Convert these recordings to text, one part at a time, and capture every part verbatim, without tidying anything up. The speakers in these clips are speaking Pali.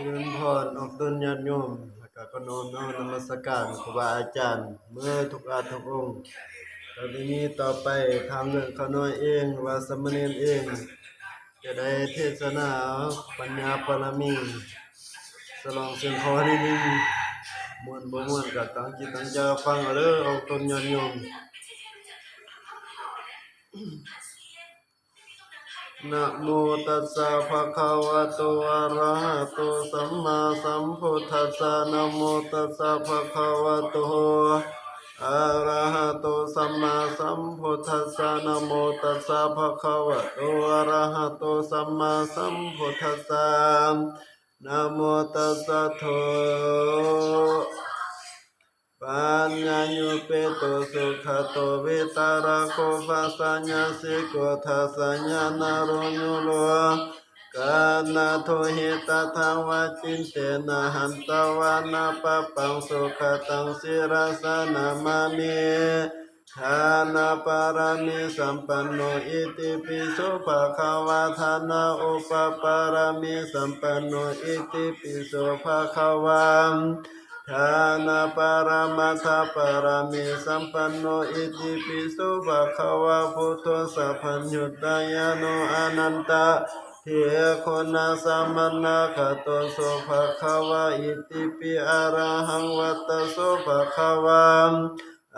เจริญพร ออกตนญาติโยม แล้วก็ขอน้อมนมัสการครูบาอาจารย์เมื่อทุกอาทุกองค์ ต่อไปนี้ต่อไป ถามเรื่องข้าน้อยเอง ว่าสามเณรเอง จะได้เทศนาปัญญาบารมี สลองเสียงคอนิดนึง ม่วนบ่ม่วนก็ตั้งจิตตั้งใจฟังเอาเด้อ ออกตนญาติโยม Namo tassa bhagavato arahato sammāsambuddhassa. Namo tassa bhagavato arahato sammāsambuddhassa. Namo tassa bhagavato arahato sammāsambuddhassa. Namo tassa tho paññāyuppeto sugato vitarako paccaññāsiko dassañāṇaruḷlo kanadohi tathāvacintena hantvāna pāpaṃ sugataṃ sirasā namāmi. Dānapāramī sampanno itipi so bhagavā. Dāna upapāramī sampanno itipi so bhagavā. Dāna paramatthapāramī sampanno itipi so bhagavā. Buddho sabbaññutañāṇo anantādiguṇasamannāgato so bhagavā itipi arahaṃ vata so bhagavā.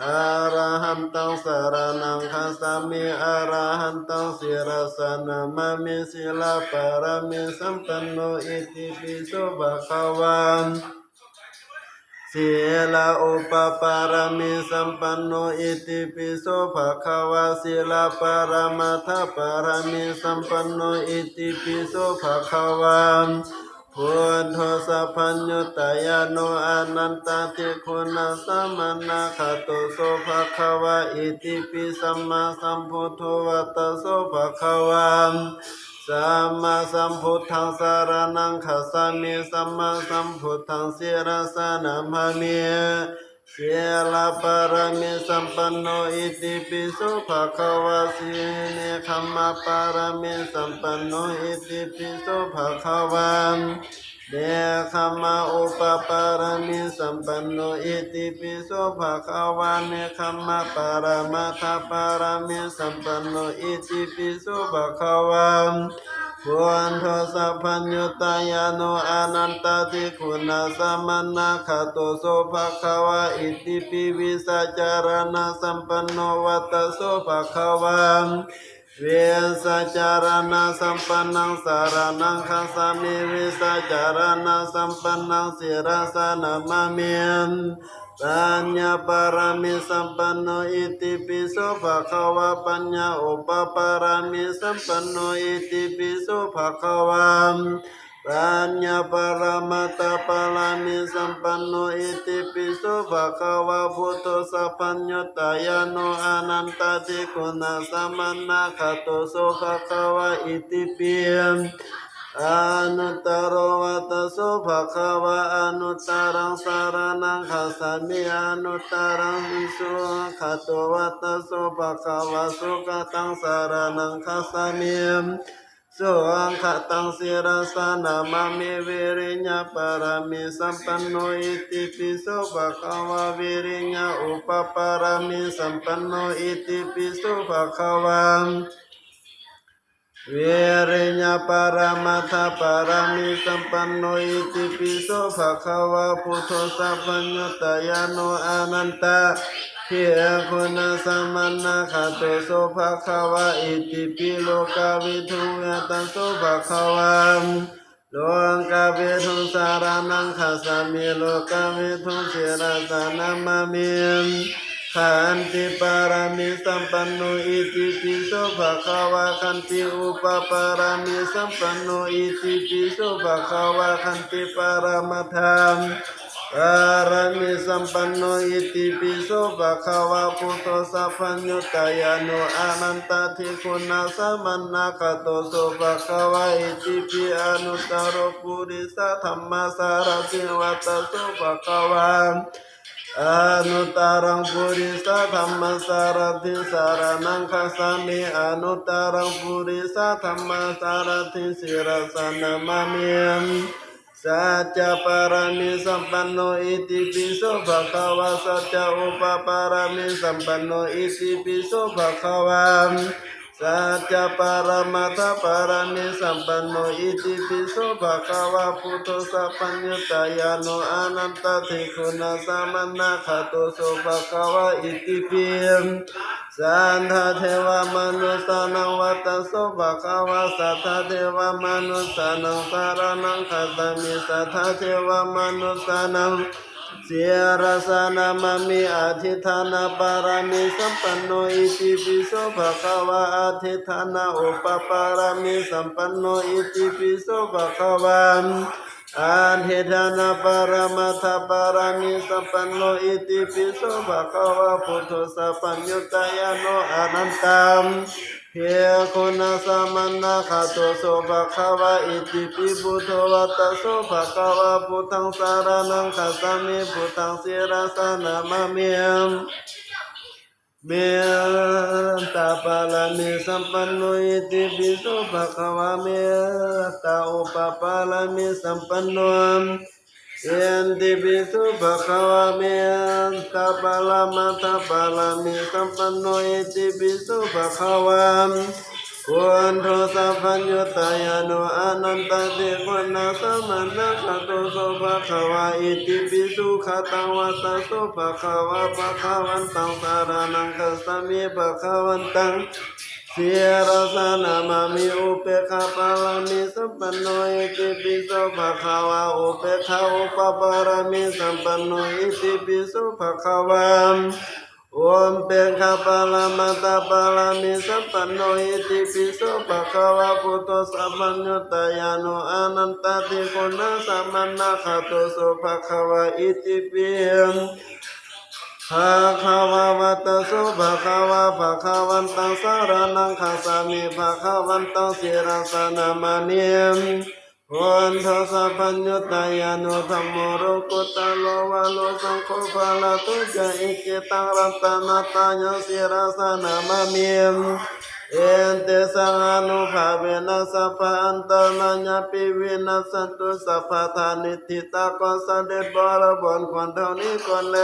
Arahantaṃ saraṇaṃ gacchāmi. Arahantaṃ sirasā namāmi. Sīlapāramī sampanno itipi so bhagavā. Sīla upapāramī sampanno itipi so bhagavā. Sīla paramatthapāramī sampanno itipi so bhagavā. Buddho sabbaññutañāṇo anantādiguṇasamannāgato so bhagavā itipi sammāsambuddho vata so bhagavā. Sammāsambuddhaṃ saraṇaṃ gacchāmi. Sammāsambuddhaṃ sirasā namāmi. Sīlapāramī sampanno itipi so bhagavā. Sī- nekkhammapāramī sampanno itipi so bhagavā. Nekkhamma upapāramī sampanno itipi so bhagavā. Nekkhamma paramatthapāramī sampanno itipi so bhagavā. Buddho sabbaññutañāṇo anantādiguṇasamannāgato so bhagavā itipi vijjācaraṇasampanno vata so bhagavā. Vijjācaraṇasampannaṃ saraṇaṃ gacchāmi. Vijjācaraṇasampannaṃ sirasā namāmi. Paññāpāramī sampanno itipi so bhagavā. Paññā upapāramī sampanno itipi so bhagavā. Paññā paramatthapāramī sampanno itipi so bhagavā. Buddho sabbaññutañāṇo anantādiguṇasamannāgato so bhagavā itipi anuttaro vata so bhagavā. Anuttaraṃ saraṇaṃ gacchāmi. Anuttaraṃ sugato vata so bhagavā. Sugataṃ saraṇaṃ gacchāmi. Sugataṃ sirasā namāmi. Viriññāpāramī sampanno itipi so bhagavā. Viriññā upapāramī sampanno itipi so bhagavā. Viriññā paramatthapāramī sampanno itipi so bhagavā. Buddho sabbaññutañāṇo anantādiguṇasamannāgato so bhagavā itipi lokavidū vata so bhagavā. Lokaviduṃ saraṇaṃ gacchāmi. Lokaviduṃ sirasā namāmi. Khantipāramī sampanno itipi so bhagavā. Khanti upapāramī sampanno itipi so bhagavā. Khanti paramatthapāramī sampanno itipi so bhagavā. Buddho sabbaññutañāṇo anantādiguṇasamannāgato so bhagavā itipi anuttaro purisadammasārathi vata so bhagavā. Anuttaraṃ purisadammasārathiṃ saraṇaṃ gacchāmi. Anuttaraṃ purisadammasārathiṃ sirasā namāmi. saccapāramī sampanno itipi so bhagavā. Sacca upapāramī sampanno itipi so bhagavā. Sacca paramattha pāramī sampanno itipi so bhagavā. Buddho sabbaññutañāṇo anantadighuṇasamannāgato so bhagavā itipi. Satthā devamanussānaṃ vata so bhagavā. Satthā devamanussānaṃ saraṇaṃ gacchāmi. Satthā devamanussānaṃ sirasā namāmi. Adhiṭṭhāna pāramī sampanno itipi so bhagavā. Adhiṭṭhāna upapāramī sampanno itipi so bhagavā. Adhiṭṭhāna paramattha pāramī sampanno itipi so bhagavā. Buddho sabbaññutañāṇo anantadighuṇasamannāgato so bhagavā itipi buddho vata so bhagavā. Buddhaṃ saraṇaṃ gacchāmi. Buddhaṃ sirasā namāmi. Mettā pāramī sampanno itipi so bhagavā. Mettā upapāramī sampanno itipi so bhagavā. Mettā paramattha pāramī sampanno itipi so bhagavā. Buddho sabbaññutañāṇo anantadighuṇasamannāgato so bhagavā itipi sugataṃ vata so bhagavā. Bhagavantaṃ saraṇaṃ gacchāmi. Bhagavantaṃ sirasā namāmi. Upekkhā pāramī sampanno itipi so bhagavā. Upekkhā upapāramī sampanno itipi so bhagavā. Upekkhā paramattha pāramī sampanno itipi so bhagavā. Buddho sabbaññutañāṇo anantadighuṇasamannāgato so bhagavā itipi bhagavā vata so bhagavā. Bhagavantaṃ saraṇaṃ gacchāmi. Bhagavantaṃ sirasā namāmi. Buddho sabbaññutañāṇo dhammo lokuttaro varo saṅgho paramatto ca icchitaṃ ratanattayam sirasā namāmi. Etesaṃ ānubhāvena sabba antarāyāpi vinassantu sabbadā. นี่ ที่ตาก็เสด็จบรบนคนเท่านี้ก่อนแล